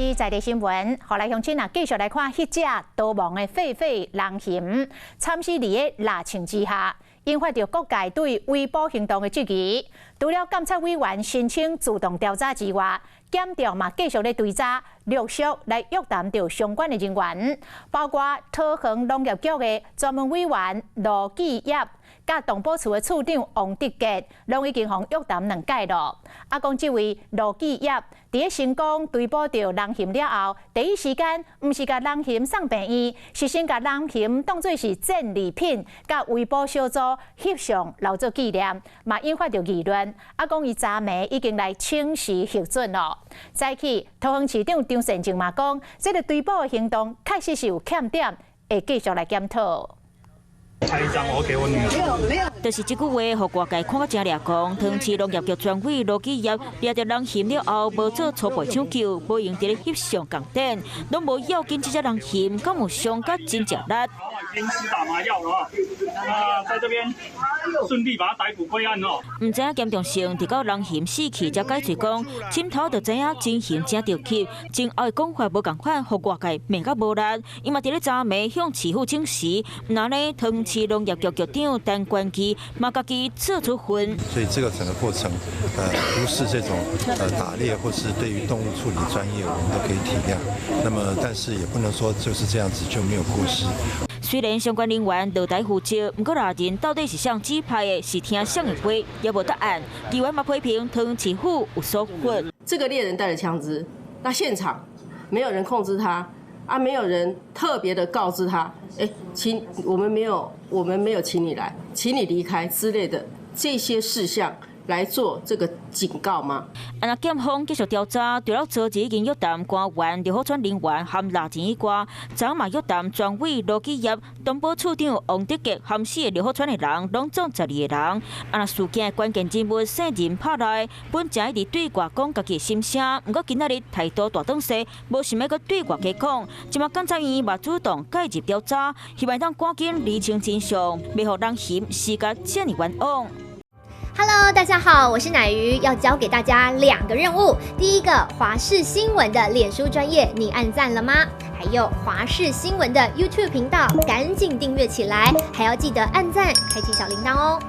是在地新聞，予來鄉親啊，繼續來看彼隻逃亡的狒狒人熊，慘死佇个獵銃之下，引發著各界對圍捕行動的質疑。除了監察委員申請自動調查之外，檢調嘛繼續咧追查，陸續來約談著相關的人員，包括桃園農業局的專門委員羅繼業，佮動保處的處長王德傑，攏已經予約談兩擺咯。啊，講這位羅繼業佇咧成功追捕著人熊了後，第一時間毋是共人熊送病院，是先共人熊當做是戰利品，佮圍捕小組翕相留作紀念，嘛引發著議論。啊，講伊昨暝已經來請辭核准咯。早起桃園市長張善政嘛講，這个追捕的行動確實是有欠點，會繼續來檢討。拍一張，我給我女兒。就是這句話，予外界看甲真掠狂。桃園市農業局專委羅繼業掠著人熊了後，無做初步搶救，無閒佇咧翕相共典，攏無要緊。這隻人熊敢有傷甲真食力？已經施打麻藥了，那在這邊順利把他逮捕歸案哦。毋知影嚴重性，直到人熊死去才解釋講，枕頭就知影真熊真著急，前後的講法無仝款，予外界罵甲無力。伊嘛佇咧昨暝向市府請辭，那呢桃園市農業局局長陳冠基嘛家己做處分。所以這個整個過程，不是這種打獵或是對於動物處理專業，我們都可以體諒。那麼，但是也不能說就是這樣子就沒有過失。雖然相關人員落台負責，毋過獵人到底是誰指派的，是聽誰的話，猶無答案。議員嘛批評桃園市府有疏忽。這個獵人帶了槍支，那現場沒有人控制他，啊，沒有人特別的告知他，欸，請我們沒有，我們沒有請你來，請你離開之類的這些事項來做這個警告嗎？啊，若檢方繼續調查，除了昨日已經約談官員、獵虎村人員含獵人以外，昨嘛約談專委羅繼業、動保處長王德傑含四个獵虎村的人，攏總12個人。啊，若事件的關鍵人物姓任帕內，本正一直對外講家己的心聲，毋過今仔日態度大轉勢，無想欲閣對外界講。這馬檢察院嘛主動介入調查，希望當趕緊釐清真相，袂予人熊死甲遮爾冤枉。 Hello，大家好，我是乃瑜，要交給大家兩個任務。第一個，華視新聞的臉書專頁，你按讚了嗎？還有華視新聞的 YouTube 頻道，趕緊訂閱起來，還要記得按讚，開啟小鈴鐺哦。